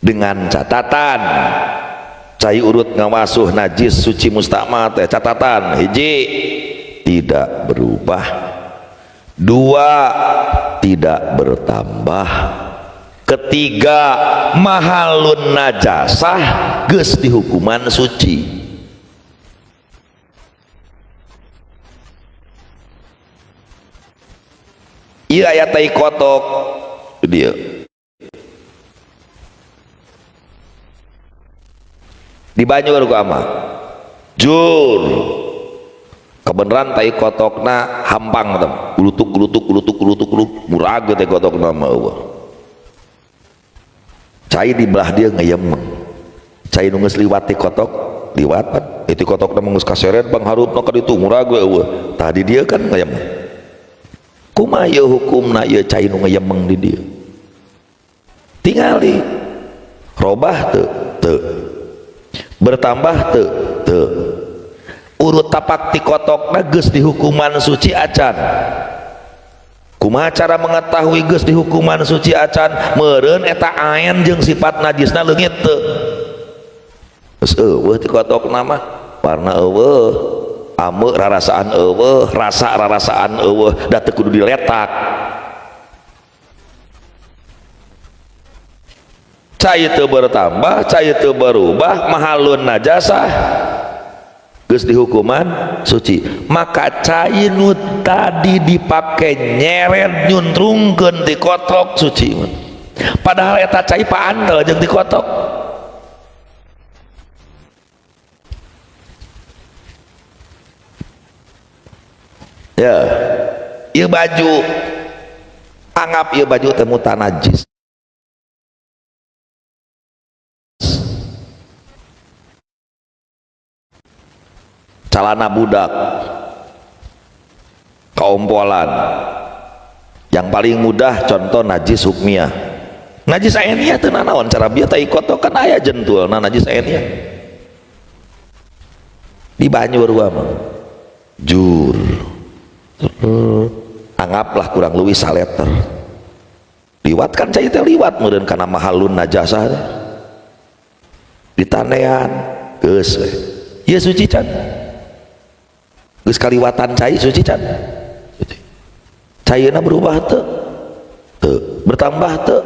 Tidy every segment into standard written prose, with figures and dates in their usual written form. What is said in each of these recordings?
Dengan catatan cai urut ngawasuh najis suci mustakmal teh, catatan hiji, tidak berubah, dua, tidak bertambah, ketiga, mahalun najasah geus dihukuman suci. Ieu aya tai kotok dia di banyur ku ama jur kebenaran tai kotokna hampang tem gulutuk gulutuk gulutuk gulutuk gulutuk murag tai kotokna mah eueuh. Cai di belah dia ngeyemeng, cai nu geus liwat ti kotok liwat pan itu kotokna mah geus kaseret bang harupna ka ditu murag we eueuh. Tadi dia kan ngeyemeng, kumaha ieu hukumna ieu cai nu ngeyemeng di dieu? Tingali robah teu? Teu. Bertambah teu? Teu. Urut tapak ti kotokna geus dihukuman suci acan? Kumaha cara mengetahui geus dihukuman suci acan? Meureun eta aen jeung sifat najisna leungit teu? Geus eueuh ti kotokna mah, warna eueuh, ame rarasaan eueuh, rasa rarasaan eueuh, da teu kudu diletak. Cai teu bertambah, cai teu berubah, mahalun najasah geus dihukuman suci, maka cai nu tadi dipake nyeret nyuntrungkeun di kotok suci, padahal eta cai paantel jeung di kotok. Ya, ieu baju anggap ieu baju teh mutanajis, calana budak kaompolan. Yang paling mudah contoh najis hukmiyah, najis ainiyah teu nanaon, cara bieu tai kotok kan aya jentulna najis ainiyah di banyur gua mah jur anggaplah kurang leuwih saleter liwat kan cai teh liwat meureun kana mahalun najasah ditanean geus we ieu suci can? Geus kaliwatan cai suci can? Suci. Cairna berubah teu? Teu. Bertambah teu?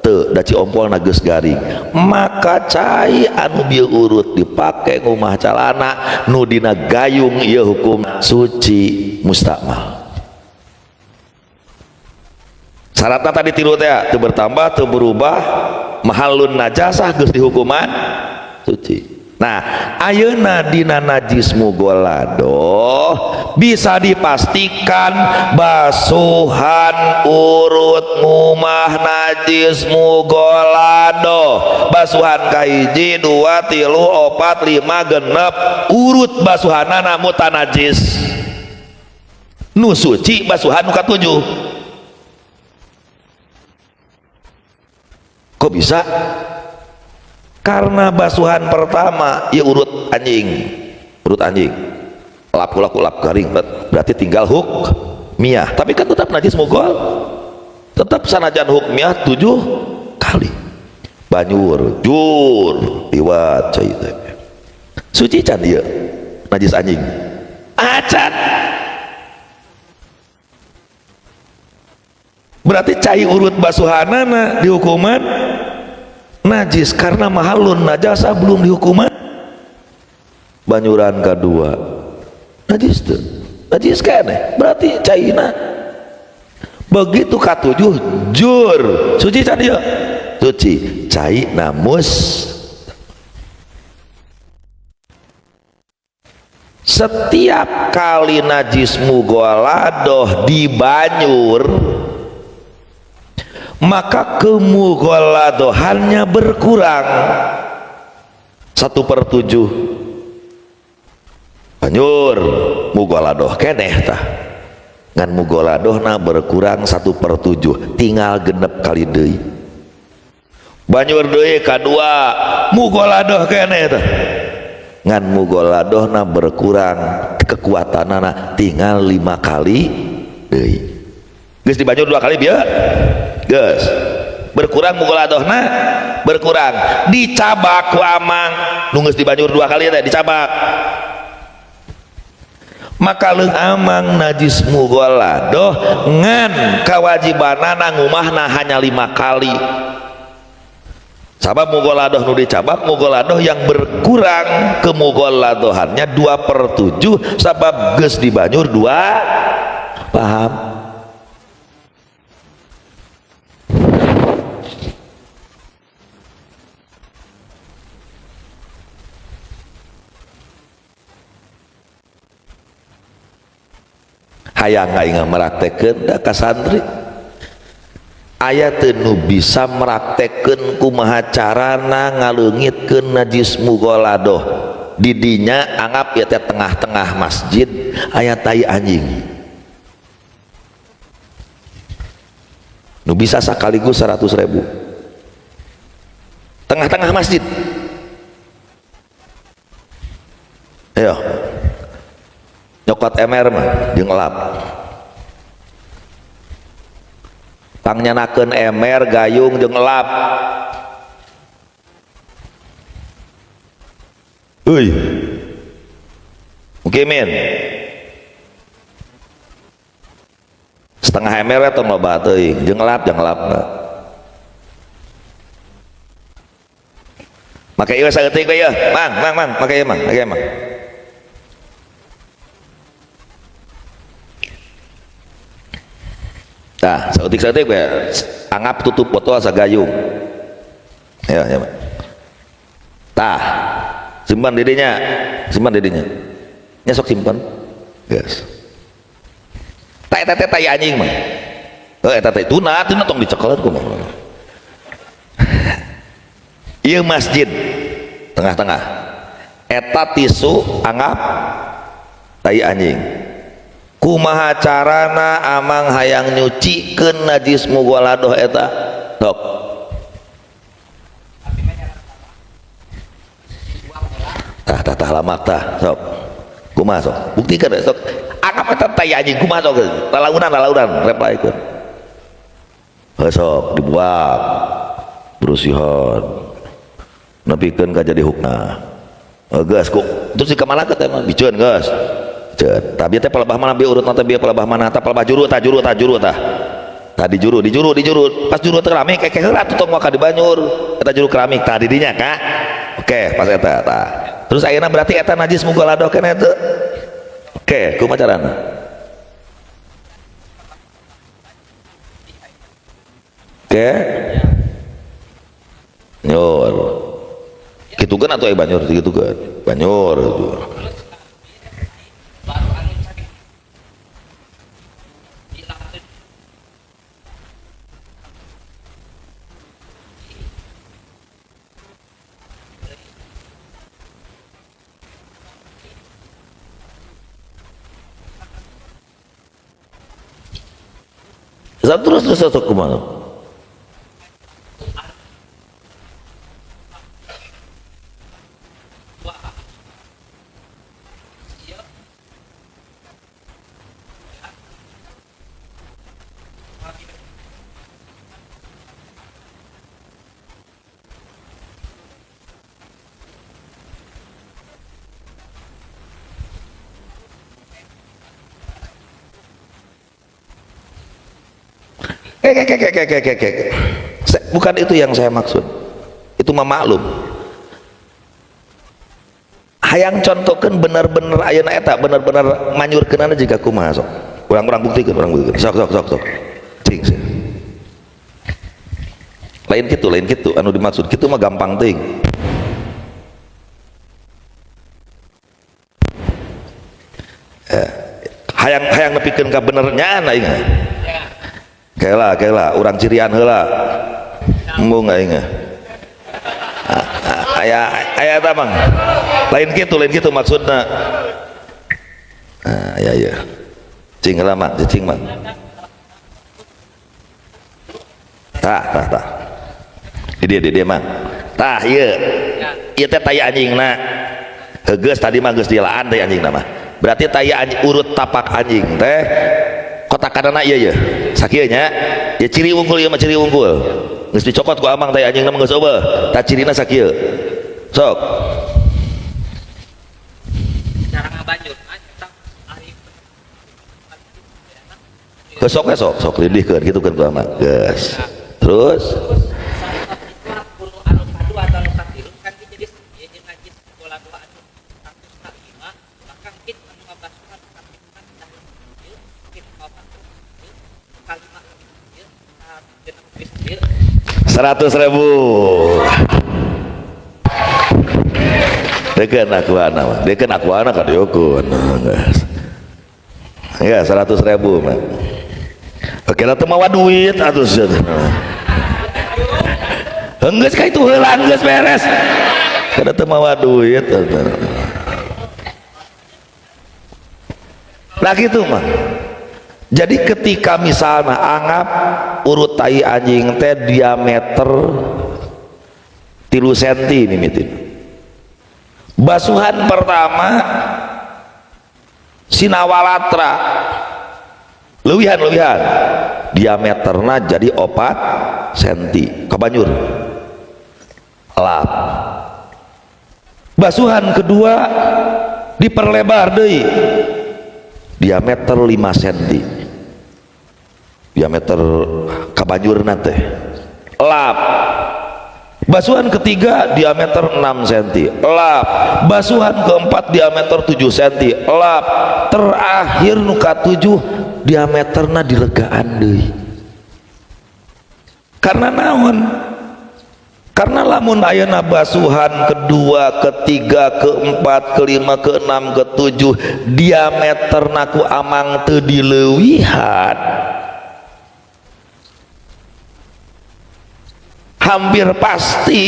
Teu. Da ciompolna geus garing, maka cai anu bieu urut dipake ngumah calana nu dina gayung ieu hukum suci mustakmal. Syaratna tadi tilu teh, teu bertambah, teu berubah, mahalun najasah geus dihukuman suci. Nah, ayeuna dina najis mugoladoh bisa dipastikan basuhan urut ngumah najis mugoladoh basuhan kahiji, 2, 3, 4, 5, 6 urut basuhanana mutanajis, nu suci basuhan nu katujuh. Kok bisa? Karena basuhan pertama ya urut anjing, urut anjing lap lap lap garing, berarti tinggal hukmiyah, tapi kan tetap najis mugol, tetap sanajan hukmiyah 7 kali banyur jur liwat cai teh suci can ieu najis anjing acan, berarti cai urut basuhanana dihukuman najis karena mahalun najasah belum dihukuman. Banyuran kedua najis tuh, najis kene berarti caina. Begitu katujuh jur suci can ieu? Suci cai namus. Setiap kali najis mugoladoh dibanyur maka kemugoladohannya berkurang 1/7. Banyur mugoladoh keneh tah ngan mugoladohna berkurang 1/7, tinggal 6 kali deui. Banyur deui kadua mugoladoh keneh tah ngan mugoladohna berkurang kekuatanana, tinggal 5 kali deui. Geus dibanyur 2 kali bieu geus. Berkurang mugholadohna berkurang. Dicabak ku amang nu geus dibanjur 2 kali teh dicabak. Maka leung amang najis mugholadoh ngan kawajibanana ngumahna hanya 5 kali. Sabab mugholadoh nu dicabak mugholadoh yang berkurang kemugholadohannya 2/7 sabab geus dibanyur 2. Paham? Hayang aing meraktekeun da ka santri aya teu nu bisa meraktekeun kumaha carana ngaleungitkeun najis mugholadoh di dinya anggap ieu teh tengah-tengah masjid aya tai anjing nu bisa sakaligus 100.000 tengah-tengah masjid. Ayo nyokot emer mah jeung elap pangnyenakeun emer gayung jeung elap. Euy mukimin setengah emer tong loba teuing jeung elap jeung elapna make ieu saeutik we yeuh mang mang mang make ieu mang make ieu mang. Nah, saeutik-saeutik we anggap tutup botol sagayung. Ya, ya. Tah, simpan didinya, simpan didinya. Nya sok simpan. Geus. Tah eta teh tai anjing mah. Heuh eta teh tuna, tuna tong dicekelan kumaha. Ieu masjid tengah-tengah. Eta tisu anggap tai anjing. Kumaha carana amang hayang nyucikeun najis mugholadoh eta sok. Tah tah tah lamak tah sok. Kumaha sok? Buktikan sok. Anggap eta tai anjing kumaha sok? Lalaunan lalaunan replaikeun. Heuh sok dibuang. Berusihan. Nepikeun ka jadi hukna. Geus ku terus dikamanakeun teh mah biceun geus. Tapi teh pelebah mana bieu urut teh bieu pelebah mana tah pelebah juru tah juru tah juru tah. Tadi juru di juru di juru pas juru teh keramik kekeh heula tuh tong waka di banyur eta juru keramik tah di dinya ka. Oke pas eta tah. Terus ayeuna berarti eta najis mugholadoh keneh teu? Oke kumaha carana? Oke. Nyur. Kitukeun atuh aya banyur kitukeun. Banyur gitu. Terus terus terus kemana? Bukan itu yang saya maksud. Itu mah maklum. Hayang contohkeun bener-bener ayeuna eta bener-bener manyurkeunana jiga kumaha sok. Urang-urang buktikeun, urang buktikeun. Sok sok sok sok. Cing sih. Lain kitu anu dimaksud kitu mah gampang teuing. Hayang nepikeun ka benernya aing. Kela kela urang cirian heula. Embung aing. Aya aya eta Mang. Lain kitu maksudna. Ah ya ya. Cing heula Mang, cicing Mang. Tah tah tah. Di dieu Mang. Tah ieu. Ieu teh tai anjingna. Heugeus tadi mah geus dilaan tai anjingna mah. Berarti tai anjing urut tapak anjing teh kotakanana ieu ye. Sakieu nya. Ya ciri unggul ieu mah ciri unggul. Geus dicokot ku amang tai anjingna mah geus eueuh. Tah cirina sakieu. Sok. Cara ngabanjur eta ari. Geus sok we sok, sok lindihkeun kitu kan ku amang. Geus. Terus Saat kuno anu kadua atau anu katilu kan dia jadi ieu jeung najis bola dua anu statusna lima, bahkan mungkin anu ngabasuhan katilu kan dah ieu mungkin kaopat, ieu kalima, ieu genep geus ieu. 100.000. Dekeun akuana mah, dekeun akuana ka dieukeun. Geus. Ya 100.000 mah. Oke lah teu mawa duit atuh sia. Geus ka itu heula geus beres. Kada teu mawa duit atuh. Nah gitu mah. Jadi ketika misalnya anggap urut tai anjing teh diameter 3 senti mimitin. Basuhan pertama sinawalatra leuwihan-leuwihan diameterna jadi 4 senti kabanjur lap. Basuhan kedua diperlebar deui diameter 5 senti diameter kabanjurna teh lap. Basuhan ketiga diameter 6 senti lap. Basuhan keempat diameter 7 senti lap. Terakhir nu katujuh diameterna dilegaan deui. Karena naon? Karena lamun ayeuna basuhan kedua, ketiga, keempat, kelima, keenam, ketujuh diameterna ku amang teu dileuwihan, hampir pasti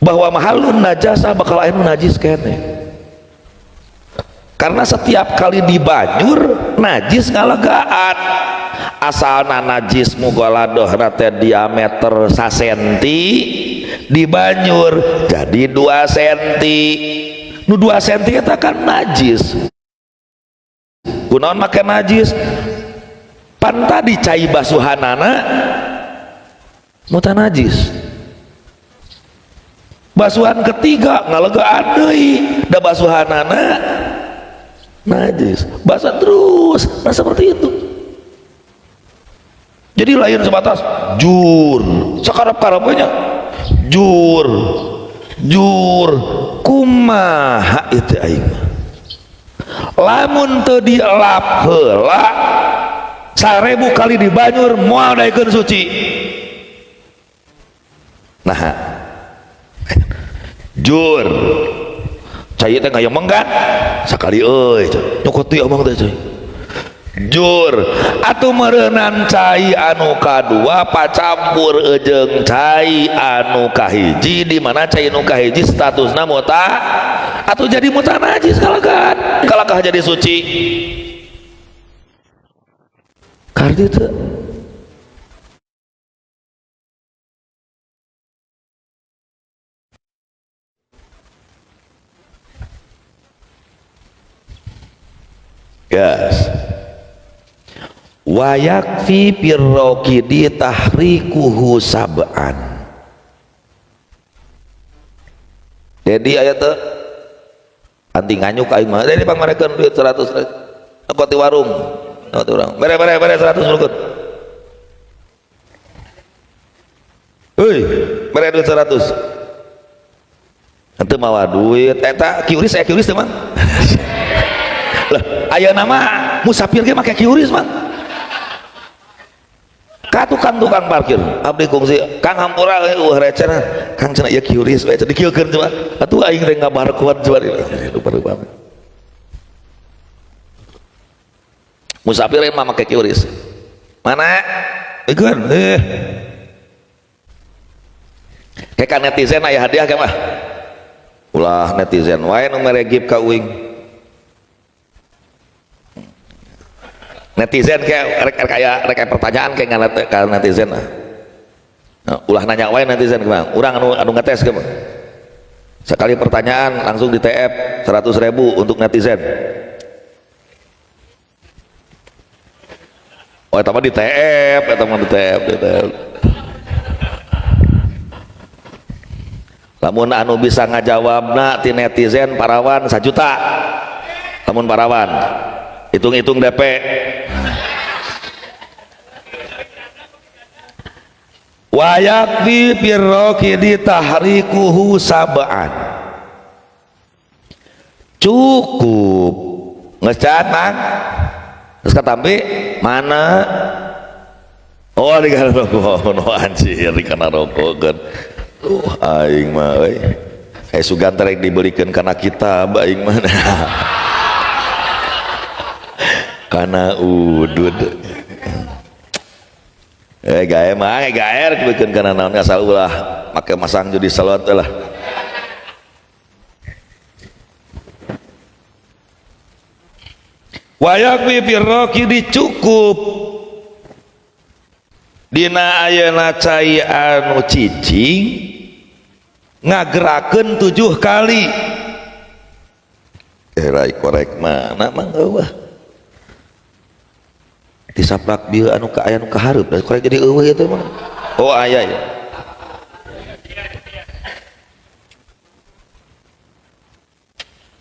bahwa mahalun najasah bakal aya nu najis keneh. Karena setiap kali dibanyur najis ngalegaan. Asalna najis mugoladoh teh diameter sasenti dibanyur jadi 2 senti. Nu 2 senti eta kan najis. Kunaon make najis? Pan tadi cai basuhanana muta najis. Basuhan ketiga ngalegaan deui, da basuhanana najis. Basuhan terus, nah seperti itu. Jadi lain sebatas jur, sakarep-karepnya jur, jur, kumaha itu aing mah. Lamun teu dielap heula 1000 kali dibanyur moal daekeun suci. Nah, jur, cai teh ngayem menggat sakali euy, nyokot teu omong teh cai. Jur, atuh meureunan cai anu kadua pacampur jeung cai anu kahiji, di mana cai anu kahiji statusna muta atuh jadi muta najis kalakan, kalakah jadi suci. Kardi teu. Yes. Wa yakfi firraqidi tahrikuhu sab'an. Dedi aya teu anti nganyuk aing mah. Dedi pangmarekeun duit 100 engko ti warung. Engko ti urang. Mere mere mere 100 rukun. Heuy, mere duit 100. Henteu mawa duit eta QRIS aya QRIS teu, Mang? Lah, ayeuna mah musafir ge make QRIS, Mang. Ka tukang-tukang parkir, abdi kungsi, Kang hampura eueuh receh. Kang cenah ieu QRIS we cenah dikieukeun coba. Atuh aing teh ngabarkuat coba. Lupa-lupa. Musafir mah make QRIS. Mana? Ikeun. Kayak ka netizen aya hadiah ke mah. Ulah netizen wae nu mere gift ka uing. Netizen kayak rek kayak rek pertanyaan kayak nggak ka netizen lah. Nah, ulah nanya wae netizen kumaha. Urang anu ngetes kumaha. Sekali pertanyaan langsung di TF 100.000 untuk netizen. Oh eta mah di TF, eta mah di TF, di TF. Lamun anu bisa ngajawabna ti netizen parawan 1 juta. Lamun parawan hitung-hitung DP. Wa yakfi firraqidi tahrikuhu sab'an. Cukup ngecat mang terus katampi mana? Oh di kana rokok, no anjir di kana rokok kan. Aing mah euy. Sugan teh rek dibelikeun kana kitab aing mah. Kana udud. Gae mah gaer dibelikeun kana naon asal ulah make masang judi slot lah. Wayak firraqidi cukup dina ayeuna cai anu cicing ngagerakeun 7 kali. Rai korek mana mah eueuh disaprak bieu anu ka aya nu kahareup da korek jadi eueuh ieu teh mah. Oh aya ya.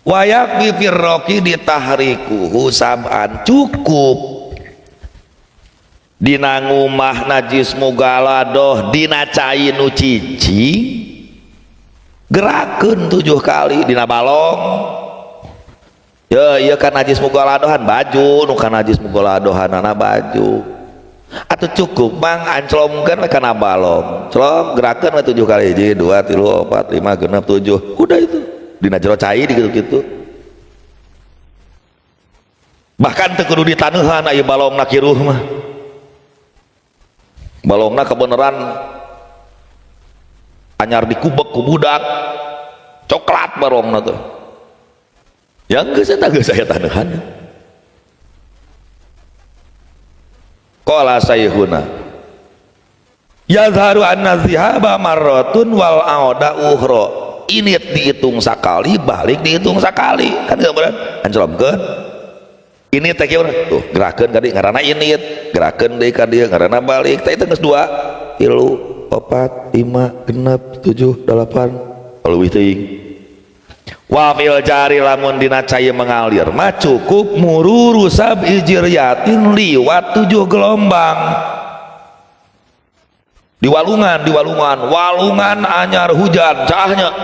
Wayak bifirroki ditahrikuhu sab'an cukup dina ngumah najis mugaladoh dina cai nu cicing gerakeun 7 kali dina balong. Ya ieu kan najis mugaladohan baju nu kan najis mugaladohanana baju atuh cukup mang anclomkeun we kana balong clom gerakeun we 7 kali 1 2 3 4 5 6 7 udah itu dina jero cai di gitu-gitu. Bahkan teu kudu ditanehan aya balongna kiruh mah. Balongna kebeneran anyar dikubek ku budak coklat balongna tuh. Ya geus eta geus aya tanehan. Qala sayhuna yazharu anna zihaba marratun wal auda ukhra. Ini dihitung sekali, balik dihitung sekali, kan gambaran anclomkeun. Ini teh kieu tuh gerakeun ka dieu ngaranna init, gerakeun deui ka dieu ngaranna balik. Teh itu geus 2, 3, 4, 5, 6, 7, 8, leuwih teuing. Wa fil jari lamun dina cai mengalir mah cukup mururu sab'i jiryatin liwat 7 gelombang. Di walungan, di walungan, walungan anyar hujan, caahnya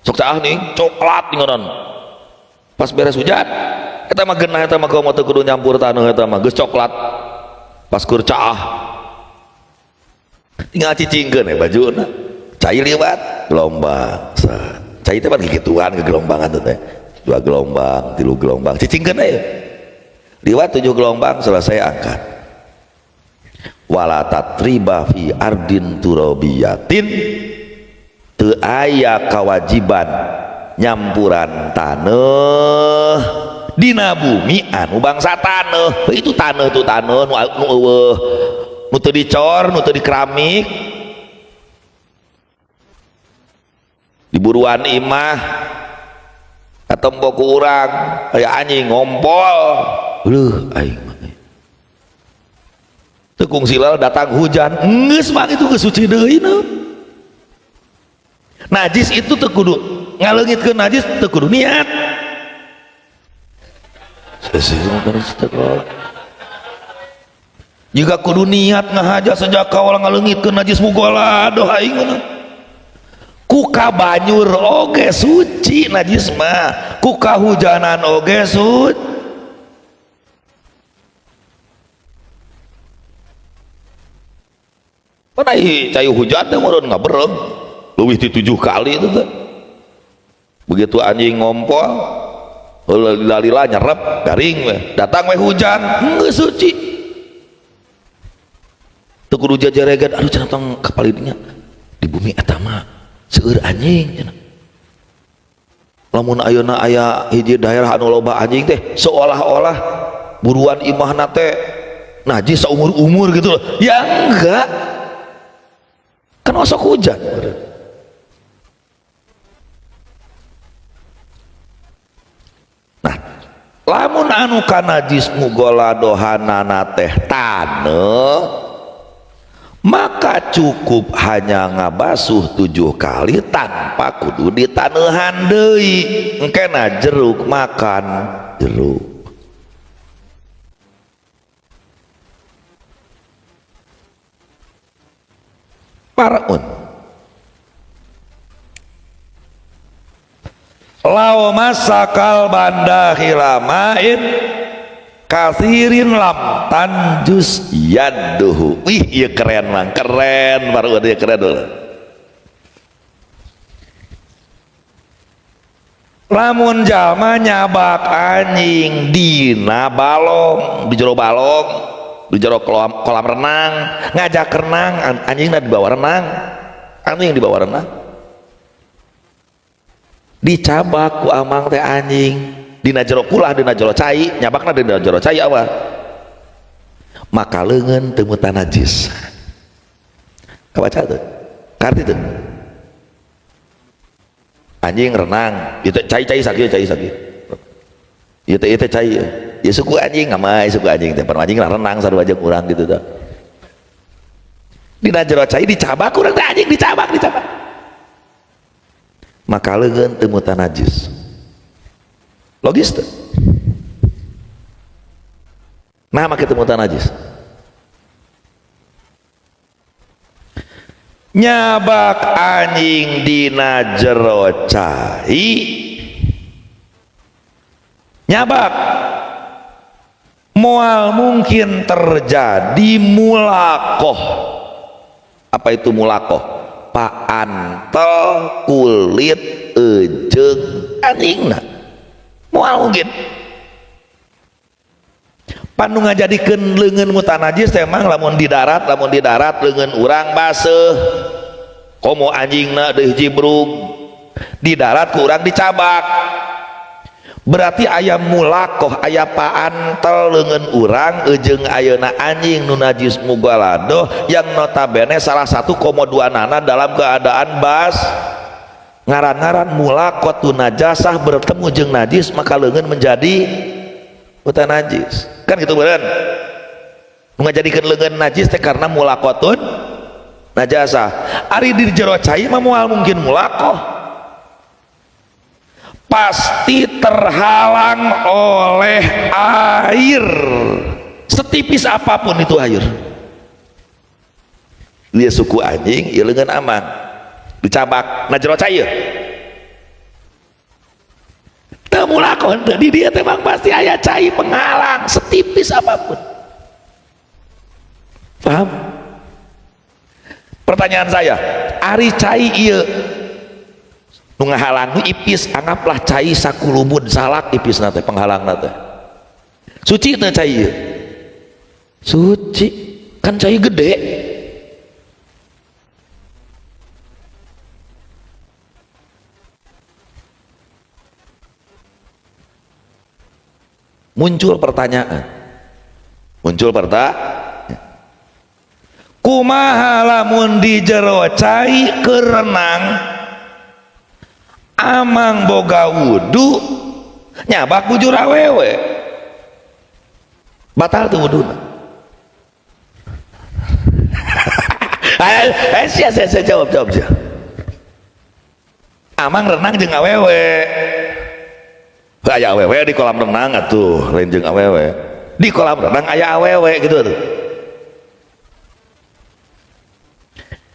sok caah nih, coklat nih. Pas beres hujan, eta mah genah eta mah komo teu kudu nyampur taneuh eta mah geus coklat. Pas kur caah. Tinggal cicingkeun we bajuna. Cai liwat gelombang. Cai teh pan kikituan ke gelombangan teh. 2 gelombang, 3 gelombang, cicingkeun we. Liwat 7 gelombang selesai angkat. Wala tatriba fi ardin turabiyatin teu aya kawajiban nyampuran taneuh dina bumi anu bangsa taneuh. Itu taneuh tuh taneuh nu eueuh nu teu dicor nu teu dikeramik di buruan imah katempo ku urang aya anjing ngompol leuh aing mah tekung silal datang hujan geus mah itu geus suci deui nu. Najis itu teu kudu ngaleungitkeun najis teu kudu niat. Jika kudu niat ngahaja sejak kawal ngaleungitkeun najis mugoladoh aing mah. Ku kabanyur oge suci najis mah, ku kahujanan oge suci. Pan ai cai hujan teh meureun ngabereng leuwih ti 7 kali itu teh. Begitu anjing ngompol lila-lila nyerep garing we, datang we hujan geus suci. Teu kudu jajaregan aduh cenah tong kapalidinya di bumi eta mah seueur anjing cenah. Lamun ayeuna aya hiji daerah anu loba anjing teh seolah-olah buruan imahna teh najis saumur-umur gitu loh. Ya enggak. Kan osok hujan. Nah, lamun anu kanajis mugoladohanana teh taneuh, maka cukup hanya ngabasuh 7 kali tanpa kudu ditanehan deui. Engkena jeruk makan jeruk. Paraun law masakal bandahila ma'in kathirin lam tanjus yaduhu. Wih, iya keren mang, keren baru dia keren dulu. Lamun jalma nyabak anjing dina balong, di jero balong, di jero kolam renang, ngajak renang, anjingna dibawa renang, anjing dibawa renang, dicabak ku amang teh anjing dina jero kulah, dina jero cai, nyabakna dina jero cai apa, maka leungeun teu mutanajis. Kabaca tuh karti tuh anjing renang itu cai-cai sakieu, cai sakieu ieu teh, ieu teh cai ya suku anjing ngamai suku anjing teh, anjing lah renang sarua jeung urang gitu tah. Dina jero cai dicabak urang teh anjing dicabak, dicabak, maka leungeun teu mutanajis. Logis tuh. Nah, maka teu mutanajis. Nyabak anjing dina jero cai, nyabak moal mungkin terjadi mulakoh. Apa itu mulakoh? Paantel kulit ejeung anjingna. Moal mungkin. Panu ngajadikeun leungeun mutanajis teh emang lamun di darat, lamun di darat leungeun urang baseuh. Komo anjingna deui jibrug. Di darat ku urang dicabak. Berarti aya mulakoh, aya paantel leungeun urang ejeung ayeuna anjing nu najis mugaladoh yang notabene salah satu komo duanana dalam keadaan bas. Ngaran-ngaran mulaqatu najasah bertemu jeung najis maka leungeun menjadi mutanajis. Kan gitu beureun. Nu ngajadikeun leungeun najis teh karena mulaqatun najasah. Ari di jero cai mah moal mungkin mulaqah. Pasti terhalang oleh air. Setipis apapun itu air. Dia suku anjing, ieu leungeun aman. Dicabak na jero cai ieu. Teu mulakon teu di dieu teh bang pasti aya cai penghalang setipis apapun. Paham? Pertanyaan saya, ari cai ieu nu ngahalang nu ipis, anggaplah cai sakulubun salak ipisna teh penghalangna teh. Suci teh cai ieu? Suci, kan cai gede. Muncul pertanyaan. Muncul pertanyaan. Kumaha lamun di jero cai kerenang amang boga wudu nyabak bujur awewe, batal tuh wuduna. Sia, sia, sia, jawab, jawab, sia. Amang renang jeung awewe. Aya awewe di kolam renang atuh, lain jeung awewe. Di kolam renang aya awewe gitu tuh.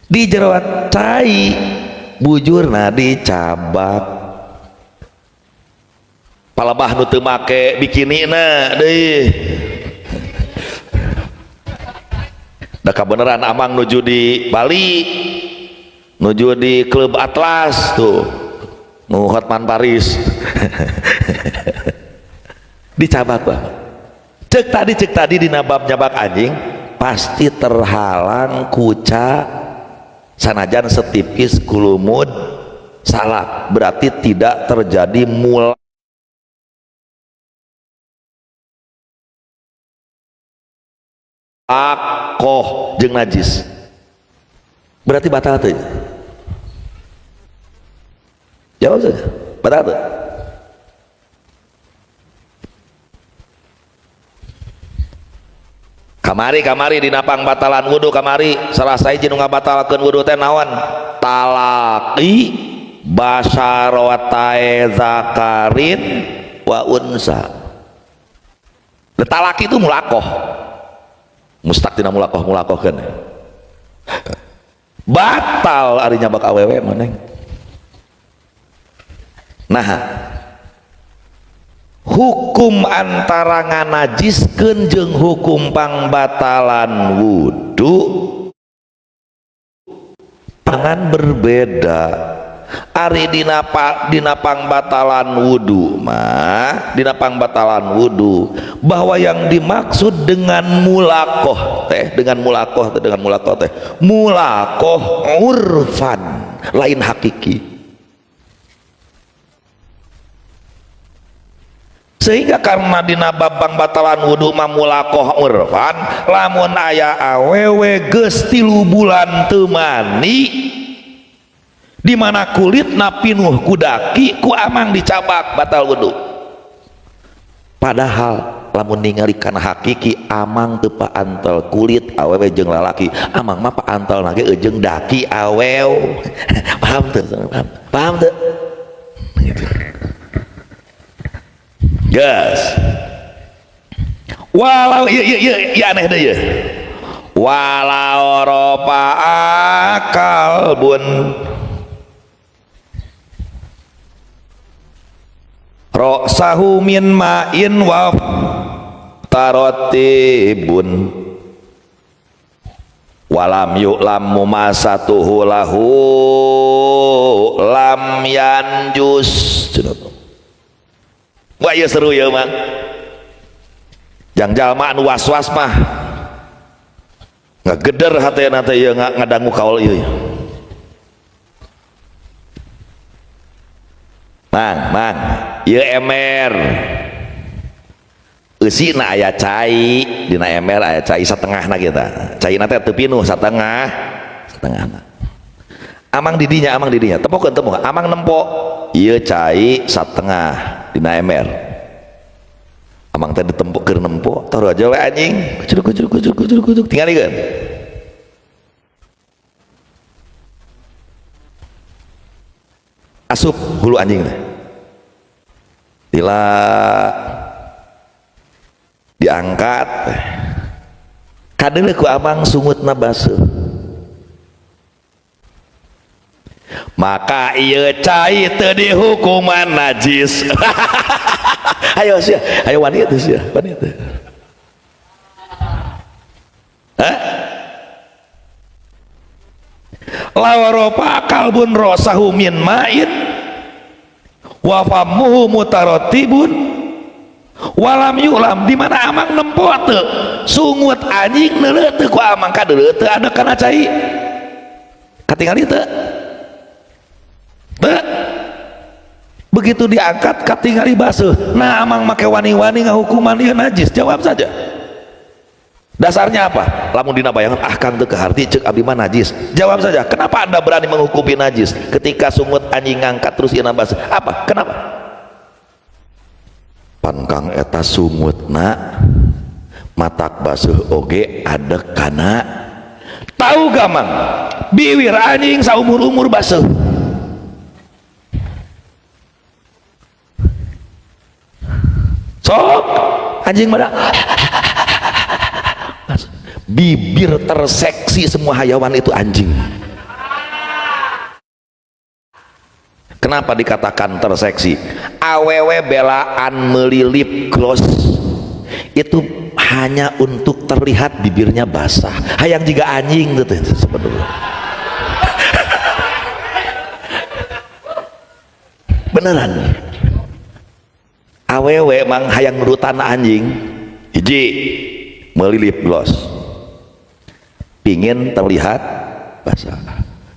Di jero cai bujurna dicabak. Palebah nu teu make bikinina deui. Da kabeneran amang nuju di Bali, nuju di klub Atlas tuh, nu Hotman Paris. Dicabak bah. Cek tadi dina bab nyabak anjing pasti terhalang kuca sanajan setipis kulumud salak, berarti tidak terjadi mulakoh jeung najis, berarti batal teh. Jawab saja, batal teh. Kamari-kamari dina pangbatalan wudu kamari salah sahiji nu ngabatalkeun wudu teh naon? Talaqi basyarotae zakarin wa unsa. Talaki itu mulakoh. Mustaq tina mulakoh mulakohkeun. Batal ari nyabak awewe mah neng. Nah, hukum antara nganajiskeun jeung hukum pangbatalan wudu pangan berbeda. Ari dina pangbatalan wudu mah, dina pangbatalan wudu bahwa yang dimaksud dengan mulakoh teh, dengan mulakoh teh, dengan mulakoh teh, mulakoh urfan, lain hakiki. Sehingga karena dina bab pangbatalan wudu mah mulakoh urfan, lamun aya awewe geus 3 bulan teu mandi, di mana kulitna pinuh ku daki, ku amang dicabak batal wudu. Padahal lamun ningali kana hakiki amang teu paantel kulit awewe jeung lalaki, amang mah paantel ge jeung daki awew. Paham teu? Paham? Paham teu? Gitu. Gas. Walau ieu ieu ieu aneh deui ieu. Walau rofa kalbun roksahu min ma'in wa tarotibun walam yu'lam mumasatuhu lahu lam yanjus. Wah ya seru ya mang. Jang jalma anu was-was mah ngageder hatena teh ieu ngadangu kaul ieu. Mang, mang, ieu emer. Eusina aya cai, dina emer aya cai satengahna kita. Caina teh teu pinuh satengah, satengahna. Amang didinya, tempokeun temu, amang nempo ieu cai satengah dina emer. Amang teh ditempok keur nempo, taruh aja we anjing. Kucuk kucuk kucuk kucuk kucuk tingalikeun. Asup hulu anjing teh. Tila diangkat. Kadeuleu ku amang sungutna baseuh. Maka ieu cai teu dihukuman najis. Ayo sia, ayo wani teu sia, wani teu. Hah? Lawaropa kalbun rosahu min ma'in wa famuhu mutaratibun walam yu'lam. Di mana amang nempo teu sungut anjing neuleuh teu ku amang kadeuleuh teu ada kana cai katingali teu teu. Begitu diangkat katingali baseuh. Nah amang make wani-wani ngahukuman ieu najis. Jawab saja. Dasarnya apa? Lamun dina bayangan ah kang teu kaharti ceuk abdi mah najis. Jawab saja, kenapa Anda berani menghukumi najis ketika sungut anjing ngangkat terus ieu baseuh? Apa? Kenapa? Pan kang eta sungutna matak baseuh oge adek kana. Tahu gak mang? Biwir anjing saumur-umur baseuh. Sok anjing mana? Bibir terseksi semua hayawan itu anjing. Kenapa dikatakan terseksi? Awewe belaan melilip gloss itu hanya untuk terlihat bibirnya basah. Hayang juga anjing tuh sebetulnya. Beneran. Awewe mang hayang nurutan anjing. Hiji melilip gloss, pingin terlihat basah.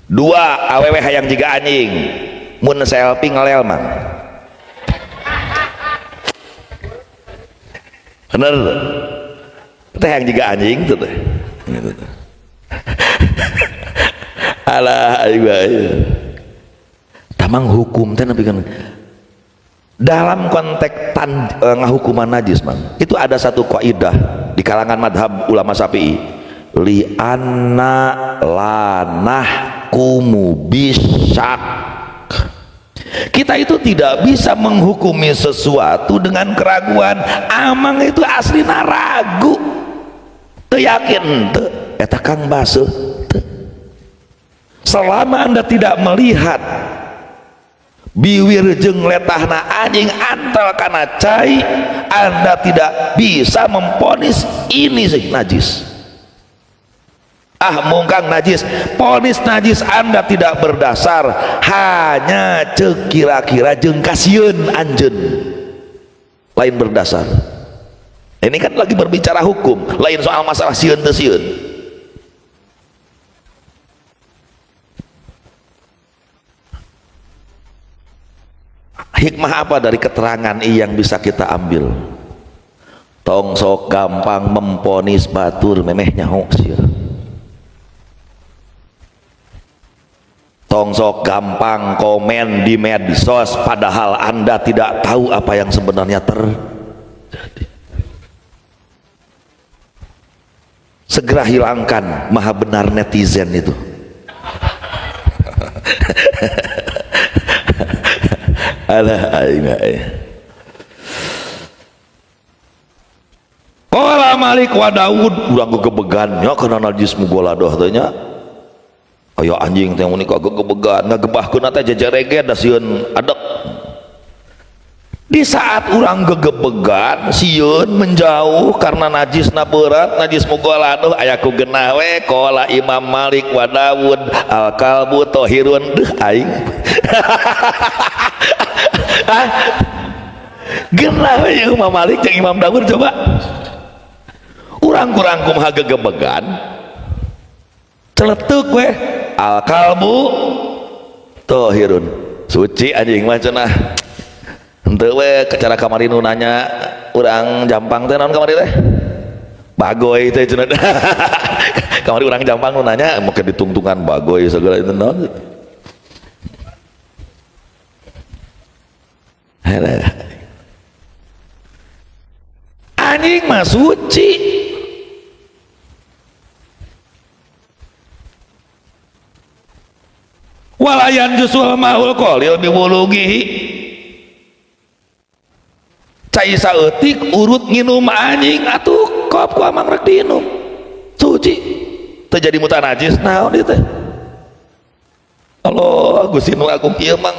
Dua, awewe hayang jiga anjing mun selfie ngelel mang. Bener teh hayang jiga anjing tuh teh. Alah aing bae. Tamang hukum teh nepi kan dalam konteks ngahukuman najis, Mang, itu ada satu kaidah di kalangan madhab ulama Syafi'i, li anna lanahkumu bisyak. Kita itu tidak bisa menghukumi sesuatu dengan keraguan. Amang itu aslina ragu, teu yakin teu eta kang baseuh teu. Selama Anda tidak melihat biwir jeung letahna anjing antal kana cai, Anda tidak bisa memponis ini sih najis. Ah mungkang najis, ponis najis Anda tidak berdasar, hanya cek kira-kira jeung kasieun anjeun, lain berdasar. Ini kan lagi berbicara hukum, lain soal masalah sieun teu sieun. Hikmah apa dari keterangan ini yang bisa kita ambil? Tong sok gampang memponis batur memeh nyaho sia. Tong sok gampang komen di medsos padahal Anda tidak tahu apa yang sebenarnya terjadi. Segera hilangkan maha benar netizen itu. Alah aing aing. Qala Malik wa Daud urang gegebegan nya kana najis mugoladoh teh nya. Aya anjing teh mun kagegebegan ngagebahkeun teh jejerege da sieun adek. Di saat urang gegebegan sieun menjauh karena najisna berat, najis mugoladoh aya ku genah we qala Imam Malik wa Daud al kalbu tahirun deuh aing. Hah? Genah we Imam Malik jeung Imam Daud coba. Urang kurang kumaha gegebegan celetuk we al kalbu tahirun suci anjing mah cenah. Henteu we cara kamari nu nanya urang Jampang teh naon kamari teh? Bagoy teh cenah. Kamari urang Jampang nu nanya make ditungtungan bagoy segala itu naon. Anjing mah suci. Walayan jusul maul qalil biwulugihi. Cai saeutik urut nginum anjing atuh kop ku amang rek diinum. Suci. Teu jadi mutanajis naon ieu teh? Allah Gusti nu agung ieu mang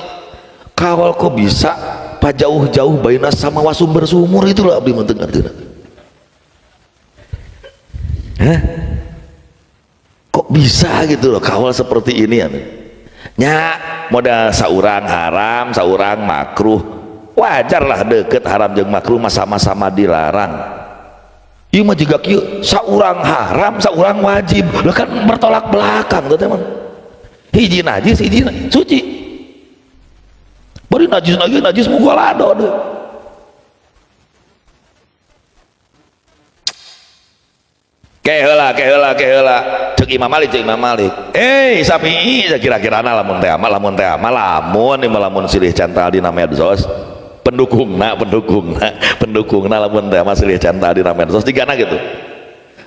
kawal kok bisa pajauh-jauh baina sama wasumber sumur itu lah abdi mah teu ngarti. Hah? Kok bisa gitu loh kawal seperti ini ya? Nya modal saurang haram, saurang makruh. Wajarlah deket haram jeung makruh mah sama-sama dilarang. Ieu mah jiga kieu, saurang haram, saurang wajib. Lah kan bertolak belakang teh teman. Hiji najis, hiji suci. Bari najis lagi, najis mugolado deh. Keheula, keheula, keheula. Cek Imam Malik, cek Imam Malik. Sapi kira-kirana lamun teh amal, lamun teh amal, lamun ieu lamun silih cantal dina medsos. Pendukungna, pendukungna, pendukungna lamun teh amal silih cantal dina medsos digana gitu.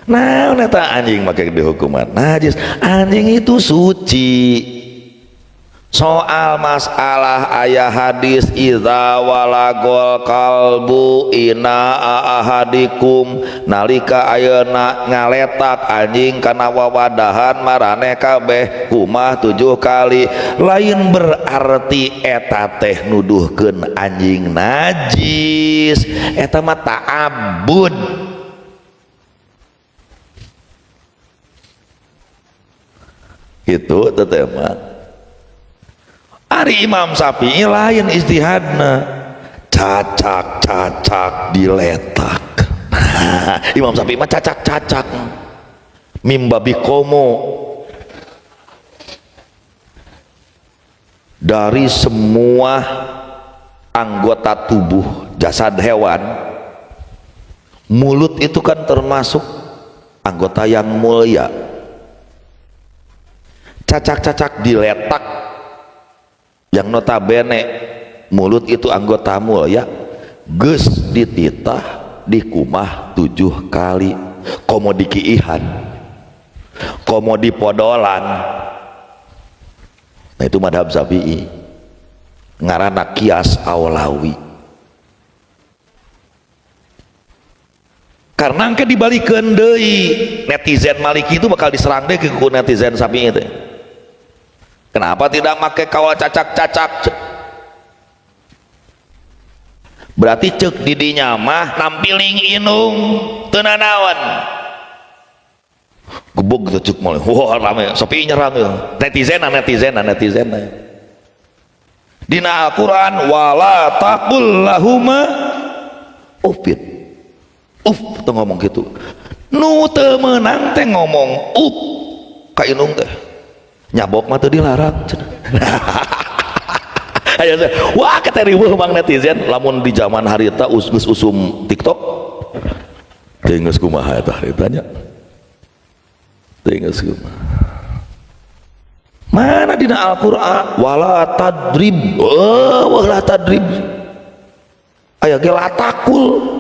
Nah, eta anjing make dihukuman. Najis, anjing itu suci. Soal masalah ayah hadis idza walagol kalbu ina ahadikum nalika ayeuna ngaletak anjing kana wawadahan maraneh kabeh kumah 7 kali, lain berarti eta teh nuduhkeun anjing najis, eta mah ta'abbud. Gitu teh mah. Ari Imam Syafi'i lain ijtihadna, cacak-cacak diletak. Nah, Imam Syafi'i mah cacak-cacak mimbabi komo. Dari semua anggota tubuh jasad hewan, mulut itu kan termasuk anggota yang mulia. Cacak-cacak diletak yang notabene mulut itu anggota mulia, Geus dititah dikumah 7 kali, komo dikiihan, komo dipodolan. Nah itu madhab Syafi'i, ngaranna kias aulawi. Karena engke dibalikeun deui, netizen Maliki itu bakal diserang deui ku netizen Syafi'i teh. Kenapa tidak make kawal cacak-cacak? Berarti cek didinya mah nampiling inung teu nanaon. Gebog gitu cek mulai. Wah rame, sepi nyerang ya. Netizen netizen netizen. Dina Al-Qur'an wala taqul lahuma uffin. Uff teu ngomong gitu. Nu teu meunang teh ngomong up ka inung teh. Nyabok mah teu dilarang cenah. Ayo, wah kata riweuh bang netizen lamun di zaman harita geus usum TikTok teu geus kumaha eta harita nya. Teu geus kumaha. Mana dina Al-Qur'an wala tadrib. Oh, wala tadrib. Aya ge latakul.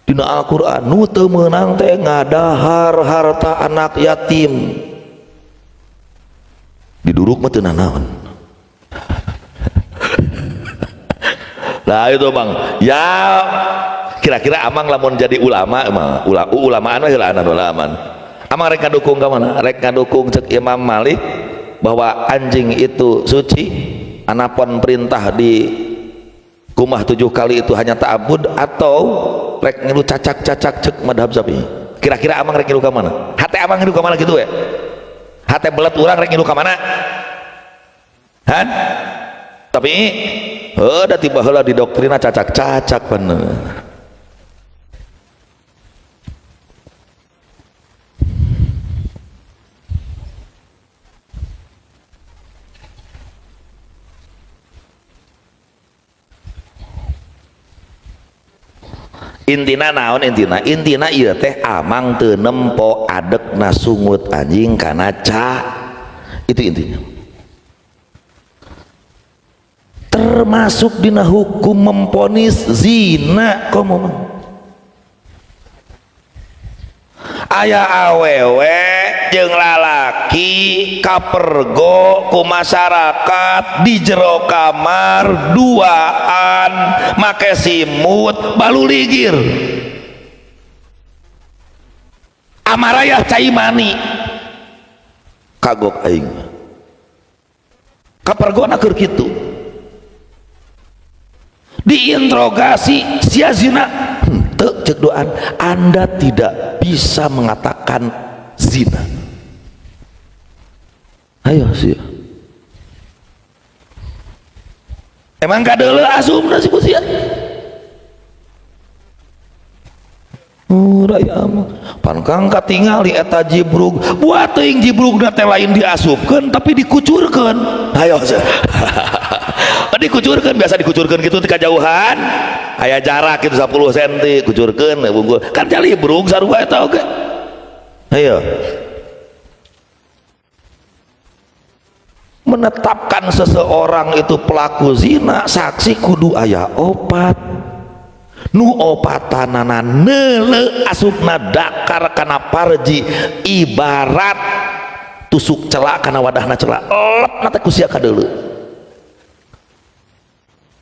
Dina Al-Qur'an nu teu meunang teh ngadahar harta anak yatim. Diduruk mah teu nanaon. Nah itu bang, ya kira-kira amang lamun jadi ulama mah, ulamaan mah heula ulamaan. Amang rek ngadukung ka mana? Rek ngadukung cek Imam Malik bahwa anjing itu suci, anapun perintah di kumah 7 kali itu hanya ta'abud, atau rek ngilu cacak-cacak cek madhab Syafi'i. Kira-kira amang rek ngilu ka mana? Hate amang ngilu ka mana gitu ya? Hate belet urang rek ngilu ka mana? Han? Tapi heuh da tiba heula di doktrina cacak-cacak bener. Intina naon intina? Intina ieu teh amang teu nempo adekna sungut anjing kana ca. Itu intinya. Termasuk dina hukum memponis zina komo mah. Aya awewe jeung lalaki kapergo ku masyarakat di jero kamar duaan make simut baluligir amarayah cai mani kagok aing kapergona keur kitu diinterogasi sia zina henteu cek doan Anda tidak bisa mengatakan zina. Ayo sih. Emang kadeuleu asumna si kusia. Oh, raya mah. Pan kang katingali eta jibrug. Buat teuing jibrugna teh lain diasupkeun tapi dikucurkeun. Ayo sih. Dikucurkeun biasa dikucurkeun kitu ti kajauhan. Aya jarak kitu 10 cm kucurkeun bungkul. Kan jalibrug sarua eta oge. Ayo. Menetapkan seseorang itu pelaku zina, saksi kudu aya opat. Nu opatanana neuleu asupna dakar kana parji ibarat tusuk celak kana wadahna celak. Lepna teh ku sia kadeuleu.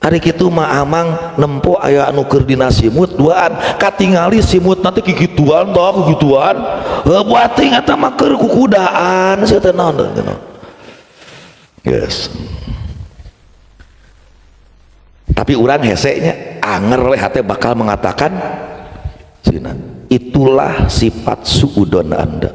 Ari kitu mah amang nempo aya anu keur dina simut duaan katingali simut nanti kikituan tah kikituan. Heuh buat teuing eta mah keur kukudaan sia teh naon teh. Yes. Tapi urang hesenya anger we hate bakal mengatakan zina. Itulah sifat suudon Anda.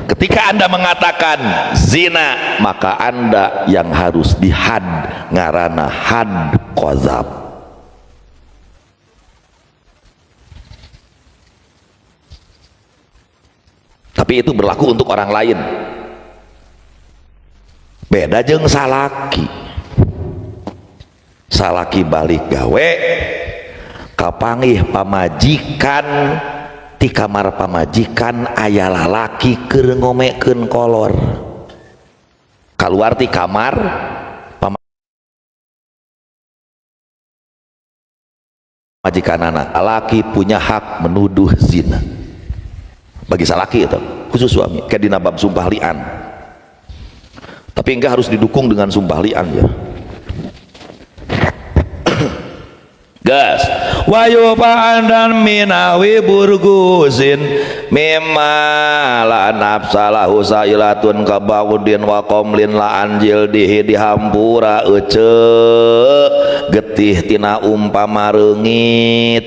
Ketika Anda mengatakan zina, maka Anda yang harus dihad, ngarana had qazab. Tapi itu berlaku untuk orang lain. Beda jeung salaki. Salaki balik gawe kapanggih pamajikan di kamar pamajikan aya lalaki keur ngomekeun kolor. Kaluar ti kamar pamajikanana. Laki punya hak menuduh zina. Bagi salaki itu, khusus suami, kayak dina bab sumpah li'an. Tapi enggak harus didukung dengan sumpah li'an ya. Gas wayufa'an dan minawi burgusin mimma la nafsalahu sailatun kabaudin wa qomlin la anjil dihi dihampura ece getih tina umpama reungit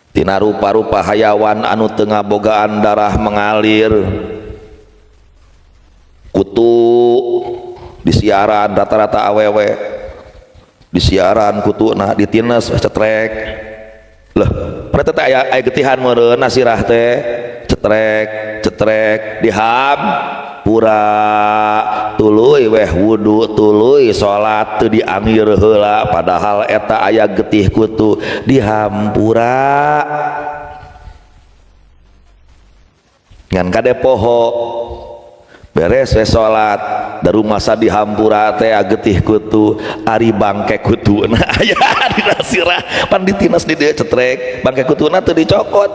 tina rupa-rupa hayawan anu teu ngabogaan darah mengalir kutu disiaran rata-rata awewe disiaran kutuna ditines cetrek lah pada teh aya getihan meureun sirah teh cetrek cetrek diham pura tuluy weh wudu tuluy salat teu diangir heula padahal eta aya getih kutu dihampura ngan kade poho beres we salat darumasa dihampura teh getih kutu ari bangke kutuna aya dina sirah pan ditinas di dieu cetrek bangke kutuna teu dicokot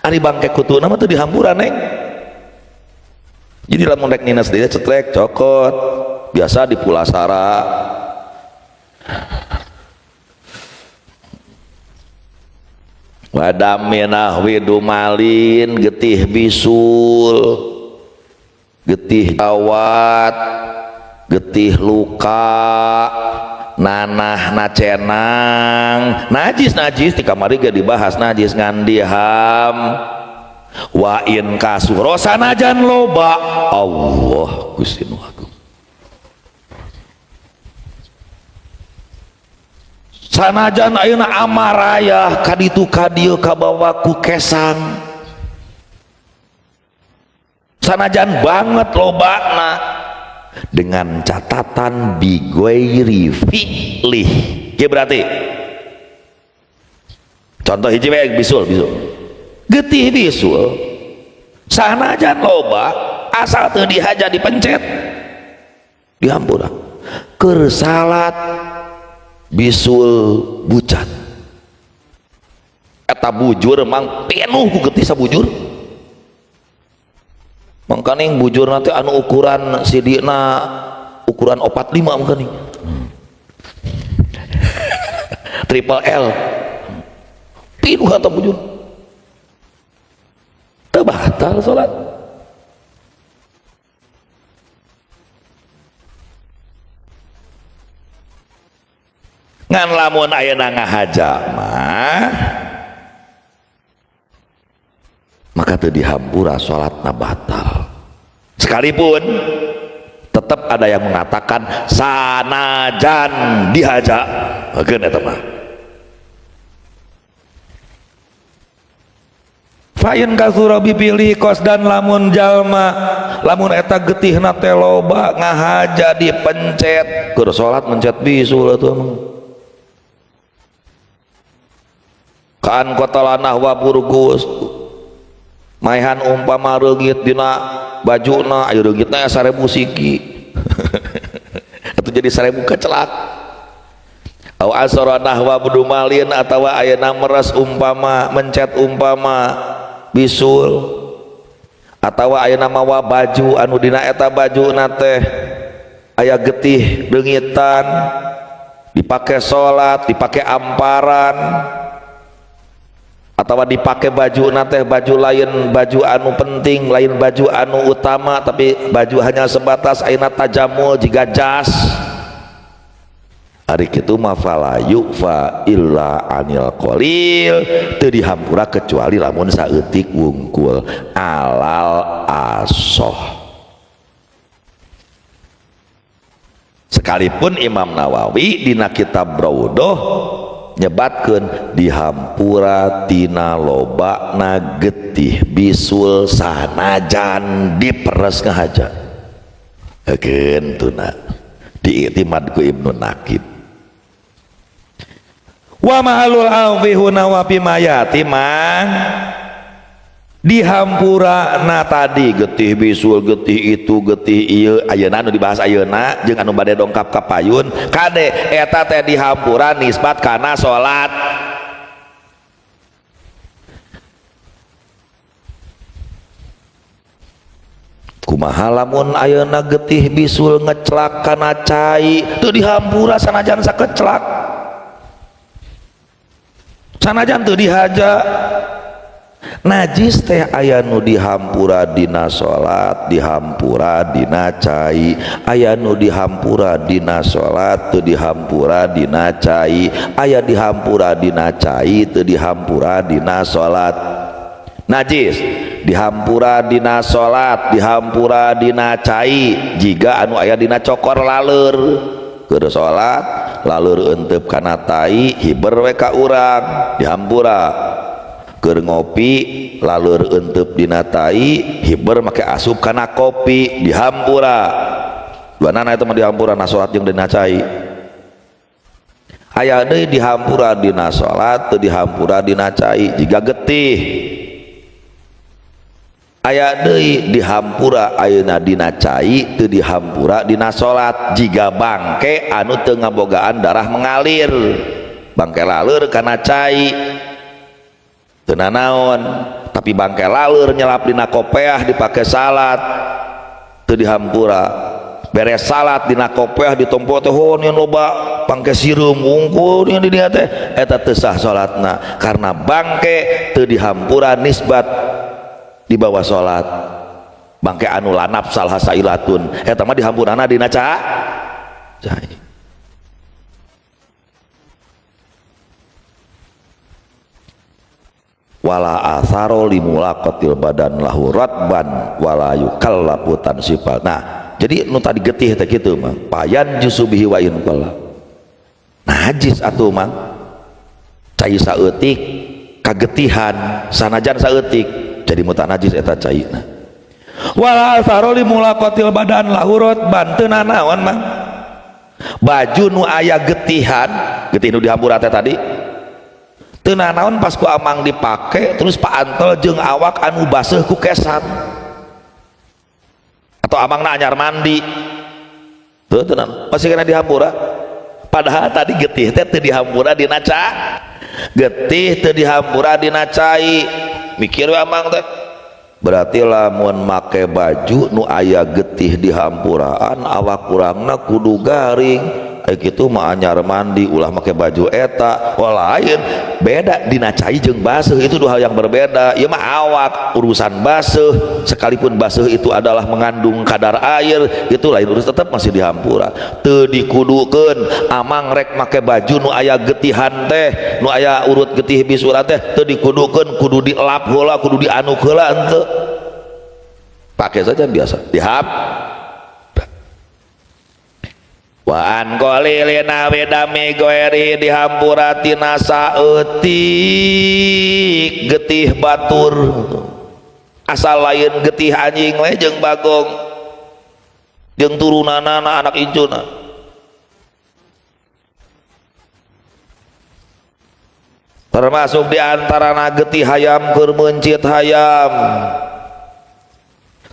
ari bangke kutuna mah teu dihampura neng. Jadi lamun rek nines dieu cetrek cokot biasa di pulasara wadaminah widumalin getih bisul getih gawat getih luka nanah nacenang najis najis di kamari ge dibahas najis ngan diham wa in kasuro sanajan loba Allah Gusti nu agung sanajan ayeuna amarayah kaditu kadieu kabawa ku kesang sanajan banget lobana dengan catatan bigoiri fi'lih. Ge berarti contoh hiji we bisul bisul getih bisul sanajan loba asal teu dihaja dipencet dihampura keur salat bisul bucat eta bujur mang penuh ku getih sabujur. Mangkaning bujur nanti anu ukuran sidina ukuran 45 mangkaning triple L pinuh atau bujur teu batal salat. Ngan lamun ayeuna ngahaja mah maka teu dihampura salatna batal. Sekalipun tetap ada yang mengatakan sanajan dihaja hakeun eta mah. Fa in kasura bipilih kos dan lamun jalma lamun eta getihna teh loba ngahaja dipencet keur salat mencet bisul atuh mah kan kotalanah wa burgus maehan umpama reungit dina bajuna ayo reungitna 1000 siki atuh jadi 1000 kecelak aw asara nahwa budumalin atawa ayeuna meres umpama mencet umpama bisul atawa ayeuna mawa baju anu dina eta bajuna teh aya getih reungitan dipake salat dipake amparan atau dipakai baju teh baju lain baju anu penting lain baju anu utama tapi baju hanya sebatas ayeuna tajamul jiga jas ari kitu mah fala yufa illa anil qalil teu dihampura kecuali lamun saeutik wungkul alal asoh. Sekalipun Imam Nawawi dina kitab Raudhah nyebatkeun dihampura tina lobana getih bisul sanajan diperes ngahaja hakeun tuna diiktimad ku Ibnu Naqib wa mahalul alfi huna wa bimayati mang Dihampura na tadi getih bisul, getih itu, getih ieu, ayeuna anu dibahas ayeuna jeung anu bade dongkap ka payun kade eta teh dihampura nisbat kana salat. Kumaha lamun ayeuna getih bisul ngeclak kana cai teu dihampura sanajan sakeclak, sanajan teu dihaja. Najis teh aya nu dihampura dina salat, dihampura dina cai, aya nu dihampura dina salat teu dihampura dina cai, aya dihampura dina cai teu dihampura dina salat. Najis dihampura dina salat, dihampura dina cai, jiga anu aya dina cokor laleur keur salat, laleur eunteup kana tai hiber we ka urang dihampura. Keur ngopi laleur eunteup dina tai hiber make asup kana kopi dihampura. Duanana eta mah dihampura na salat jeung dina cai. Aya deui dihampura dina salat teu dihampura dina cai jiga getih. Aya deui dihampura ayeuna dina cai teu dihampura dina salat jiga bangke anu teu ngabogaan darah mengalir, bangke laleur kana cai teu nanaon, tapi bangke laleur nyelap dina kopeah dipake salat teu dihampura. Beres salat dina kopeah ditompo teh hon yang loba bangke sireum wungkul yang di dieu teh eta teu sah salatna karena bangke teu dihampura nisbat di bawah salat. Bangke anu lanap salah sailatun eta mah dihampurana dina cai. Wala atharo limulaqatil badan lahu ratban wala yukallafu tansifal. Nah, jadi nu tadi getih teh kitu mah payan jusubihi wa in qala. Najis atuh mah cai saeutik kagetihan sanajan saeutik jadi mutanajis eta caina. Wala atharo limulaqatil badan lahu ratban teu nanaon mah baju nu aya getihan, getih nu dihampura teh tadi teu nanaon pas ku amang dipake terus paantel jeung awak anu baseuh ku kesan atau amangna anyar mandi teu tenan masih kena dihampura. Padahal tadi getih teh teu dihampura dina getih teu dihampura dina cai. Mikir we amang teh berarti lamun make baju nu aya getih dihampuraan awak urangna kudu garing. Ai kitu mah anyar mandi ulah make baju eta. Oh lain, beda dina cai jeung baseuh itu dua hal yang berbeda. Ieu mah awak urusan baseuh, sekalipun baseuh itu adalah mengandung kadar air, itu lain urus, tetap masih dihampura. Teu dikudukeun amang rek make baju nu aya getihan teh, nu aya urut getih bisura teh teu dikudukeun, kudu dielap heula, kudu dianuk heula henteu. Pakai saja biasa. Dihap wa an qalilina wedami goeri dihampura tina saeutik getih batur asal lain getih anjing we jeung bagong jeung turunanana anak incuna. Termasuk di antarana getih hayam keur meuncit hayam,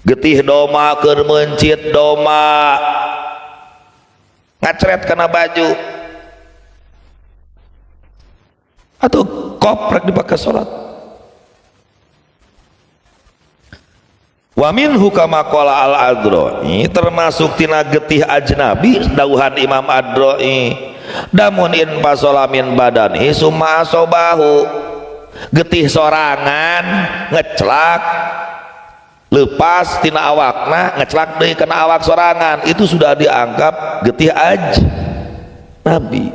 getih doma keur meuncit doma, ngacret kana baju atau koprek dipakai salat. Wa minhu kama qala al-Adroi, termasuk tina getih ajnabi dauhan Imam Adroi, damun in pasola min badani summa asobahu, getih sorangan ngeclak lepas tina awakna ngeclak deui kana awak sorangan, itu sudah dianggap getih ajnabi.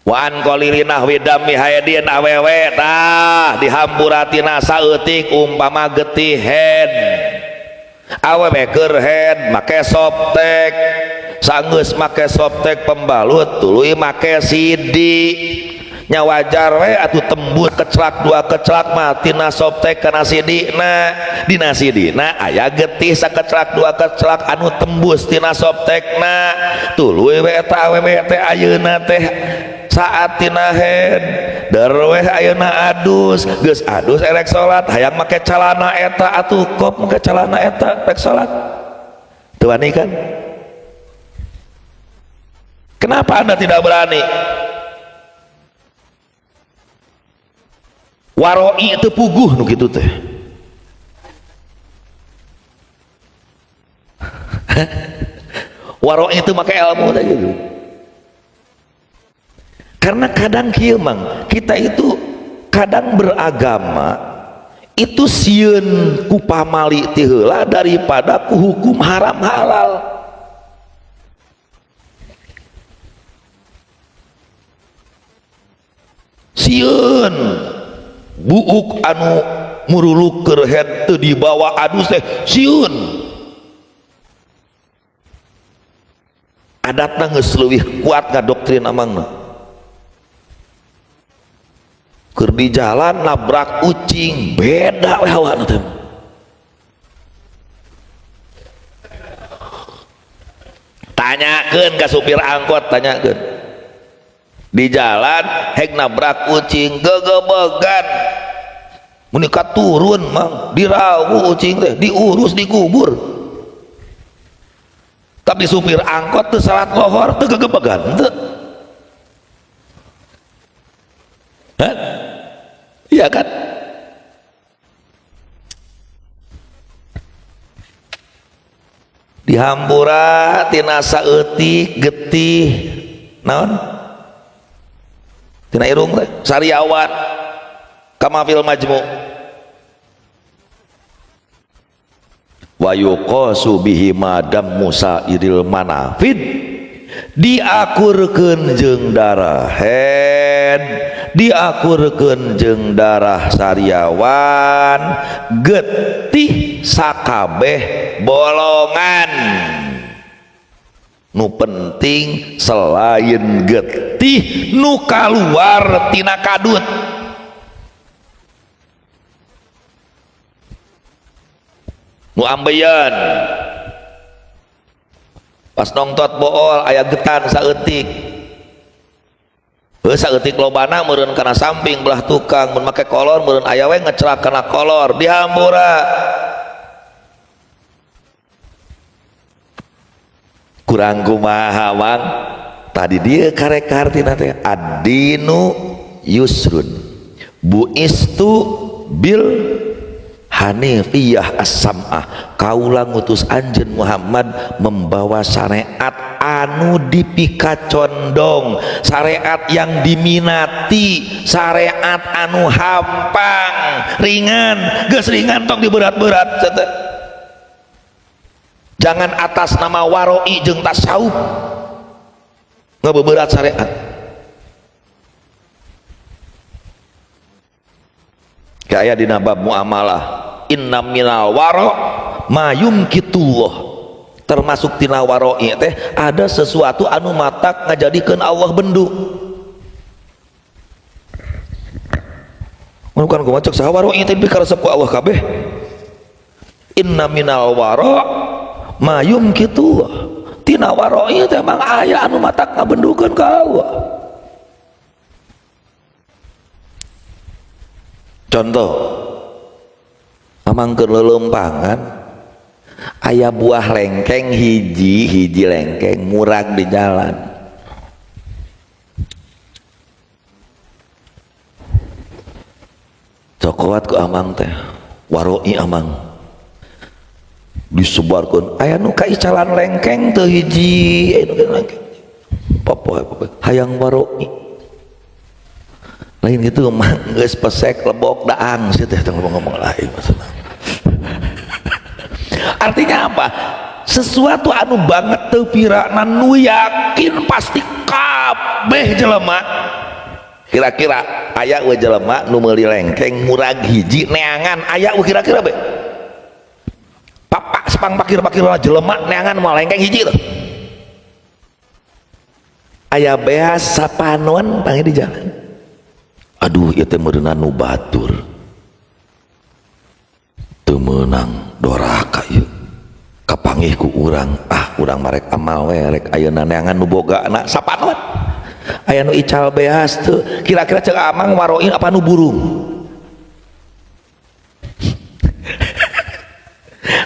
Wa an qalili nahwi dami haidin awewe tah dihampura tina saeutik umpama getih head awewe keur head make soptek, sanggeus make soptek pembalut tuluy make sidi, nya wajar we atuh tembus keclak dua keclak mah tina soptek kana sidina, dina sidina aya getih sakeclak dua keclak anu tembus tina soptekna tuluy we eta awewe teh ayeuna teh saat tina head darweh ayeuna adus geus adus erek salat hayang make calana eta atuh kop make calana eta rek salat teu wani kan? Kenapa Anda tidak berani? Waroi teu puguh nu kitu teh. Waroi itu make ilmu teh gitu. Karena kadang kieu mang, kita itu kadang beragama itu sieun ku pamali ti heula daripada ku hukum haram halal. Sieun buuk anu muruluk keur head teu dibawa adus teh sieun. Adatna geus leuwih kuat ngadoktrin amangna. Keur di jalan nabrak ucing beda we hawana teh. Tanyakeun ka supir angkot, tanyakeun. Di jalan hek nabrak ucing gegebegan. Mun turun mang dirawu ucing teh, diurus dikubur. Tapi supir angkot teu salat lohor teu gegebegan teu. Hah? Iya kan? Dihampura tina saeutik getih naon? Tina irung teh sariawan kama fil majmu wa yuqasu bihi madam musa iril manafid diakurkeun jeung darah head diakurkeun jeung darah sariawan getih sakabeh bolongan nu penting selain getih nu kaluar tina kadut. Nu ambeien pas nongtot bool aya getan saeutik heuh saeutik lobana meureun kana samping belah tukang mun make kolor meureun aya we ngecerak kana kolor dihampura kurang kumaha mang tadi dia karek hartina teh addinu yusrun buistu bil hanifiyah as-sam'ah kaula ngutus anjeun Muhammad membawa syariat anu dipikacondong, syariat yang diminati, syariat anu hampang ringan, geus ringan tong diberat-berat. Jangan atas nama waroi jeung tasawuf ngebeberat syariat. Kaya dina bab muamalah inna minal waro mayum kitullah, termasuk tina waroi teh ada sesuatu anu matak ngajadikeun Allah bendu. Mun kan kumaha cek saha waroi teh dikaresep ku Allah kabeh. Inna minal waro mayum kitullah, tina waroi teh mang aya anu matak ngabendukeun ka Allah. Contoh amang keur leuleumpangan aya buah lengkeng hiji hiji lengkeng murag di jalan. Cokot ku amang teh waroi amang disebarkeun aya nu kaicalan lengkeng teu hiji aya nu lengkeng popoe popoe hayang waroi lain gitu mah geus pesek lebok daang sih teh ngomong-ngomong lain maksudna. Artinya apa? Sesuatu anu banget teu pirana nu yakin pasti kabeh jelema. Kira-kira aya we jelema nu meuli lengkeng murag hiji neangan aya we kira-kira be. Papak sepang pakir-pakir jelema neangan moal lengkeng hiji tuh. Aya beas sapanon panggil di jalan. Aduh ieu teh meureunna nu batur teu meunang doraka ieu kapanggih ku urang, ah urang marek amal we rek ayeuna neangan nu bogana sapanon. Aya nu ical beas teu? Kira-kira cek amang waroin apa nu burung?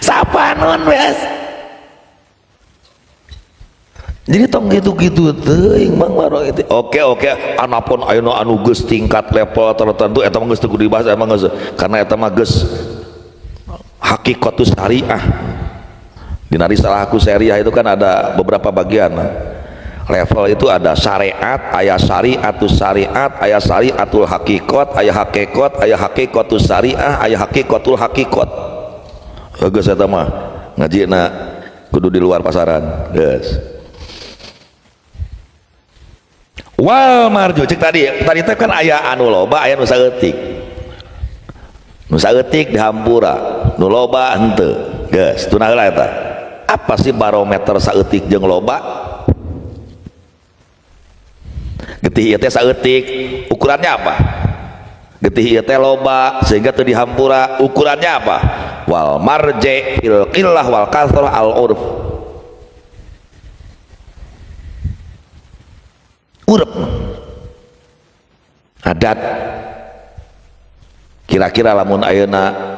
Sapanon beas. Jadi tong gitu-gitu teuing mang waroin teh. Oke oke, anapun ayeuna anu geus tingkat level tertentu eta mah geus teu kudu dibahas emang geus, karena eta mah geus hakikatus syariah. Dina risalah aku syariah itu kan ada beberapa bagian. Level itu ada syariat, aya syariatus syariat, aya syariatul hakikat, aya hakikat, aya hakikatus syariah, aya hakikatul hakikat. Geus eta mah ngajina kudu di luar pasaran, geus. Wal marju cek tadi, tadi teh kan aya anu loba, aya nu saeutik. Nu saeutik dihampura, nu loba henteu. Geus, tuna heula eta. Apa sih barometer saeutik jeung loba? Getih ieu teh saeutik, ukurannya apa? Getih ieu teh loba sehingga teu dihampura, ukurannya apa? Wal marje fil qillah wal kasrah al urf. Urep adat. Kira-kira lamun ayeuna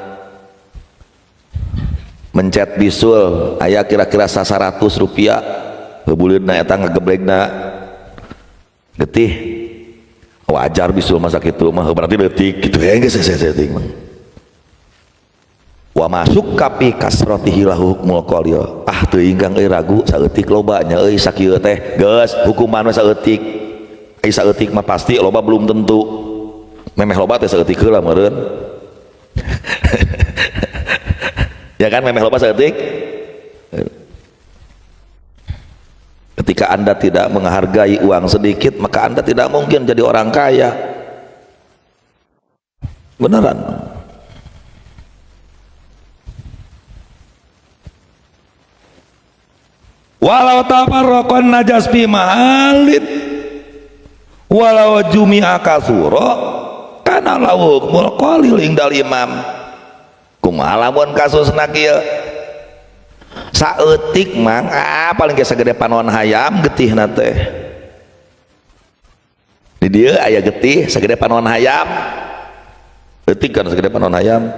mencet bisul aya kira-kira 100 rupiah heubuleunna eta ngageblegna getih, wajar bisul masa kitu mah berarti leutik gitu ya geus saeutik mah. Wa masuk kapi kasratihi lahu hukmul qalil. Ah teuing kang euy ragu saeutik loba nya euy sakieu teh geus hukuman we saeutik. Ai saeutik mah pasti loba belum tentu. Memeh loba teh saeutik heula meureun. Ya kan memeh loba saeutik. Ketika Anda tidak menghargai uang sedikit, maka Anda tidak mungkin jadi orang kaya. Beneran. Walau tafarraqan najas fi mahalin walau jumi'a kasura kana lahu hukmul qalil indal imam. Kumaha lamun kasusna kieu? Saeutik mang paling ge sagede panon hayam getihna teh. Di dieu aya getih sagede panon hayam. Leutik kan sagede panon hayam.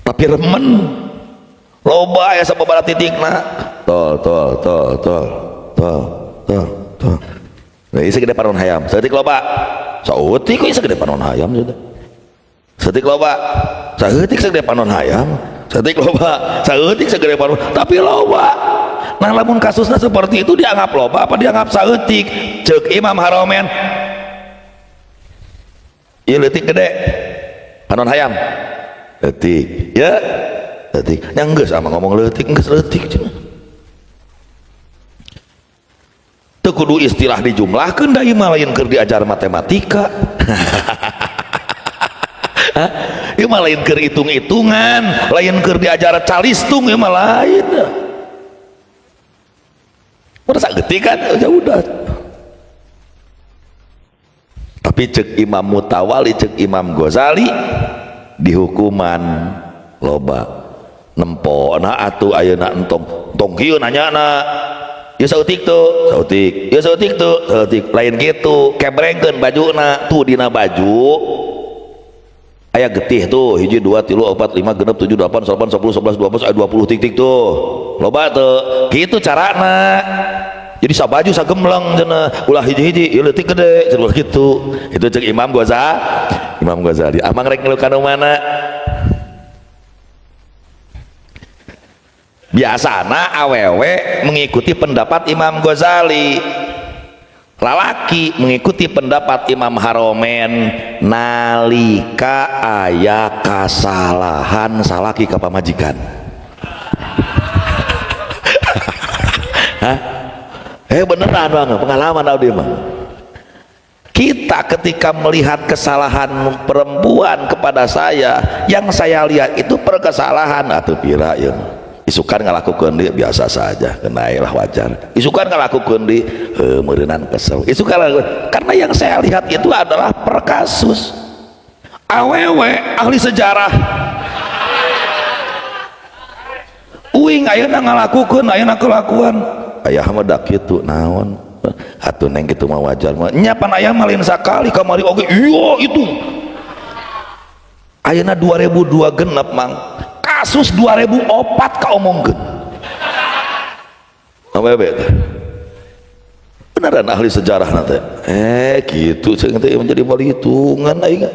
Tapi remen. Loba aya sababaraha titikna. Tol tol tol tol tol tol tol. Nah, ieu sagede panon hayam. Saeutik loba. Saeutik we sagede panon hayam cenah. Saeutik loba. Saeutik sagede panon hayam. Saeutik loba, saeutik sagede panon, tapi loba. Nah, lamun kasusna seperti itu dianggap loba apa dianggap saeutik? Ceuk Imam Haromen. Ieu leutik gede. Panon hayam. Leutik. Ya. Leutik. Nya geus ama ngomong leutik, geus leutik cenah. Teu kudu istilah dijumlahkeun da ieu mah lain keur diajar matematika. Ieu mah lain keur hitung-hitungan, lain keur diajar calistung, ieu mah lain. Udah saeutik kan, ya udah. Tapi cek Imam Mutawali, cek Imam Ghazali dihukuman loba. Nempona atuh ayeuna entong, entong kieu nanyana. Ieu saeutik teu, saeutik. Ieu saeutik teu, saeutik. Lain kitu, kebrengkeun bajuna, tuh dina baju. Aya getih tuh, 1 2 3 4 5 6 7 8 9 10 11 12 aya 20 titik tuh. Loba teu, kitu carana. Jadi sabaju sagembleng cenah, ulah hiji-hiji, ieu leutik gede, cenah kitu. Itu cek Imam Ghazali. Imam Ghazali. Amang rek ngeluh kana mana? Biasana awewe mengikuti pendapat Imam Ghazali. Lalaki mengikuti pendapat Imam Haromen nalika aya kasalahan salaki ka pamajikan. Hah? Beneran bang, pengalaman abdi mah. Kita ketika melihat kesalahan perempuan kepada saya, yang saya lihat itu perkesalahan atuh pira ieu mah. Isukan ngalakukeun deui biasa saja, kenailah wajar. Isukan ngalakukeun deui meureunan kesel. Isukan karena yang saya lihat itu adalah perkasus. Awewe ahli sejarah. Uing ayeuna ngalakukeun, ayeuna kelakuan. Ayah mah dak kitu naon. Atuh neng, kitu mah wajar mah nya, pan aya mah lain sakali kamari oge. Iya, itu ayeuna 2002 genep, Mang, kasus 2004 kaomongkeun. Awewe teh beneran ahli sejarah nanti, eh, gitu ceng teh menjadi hitungan aing.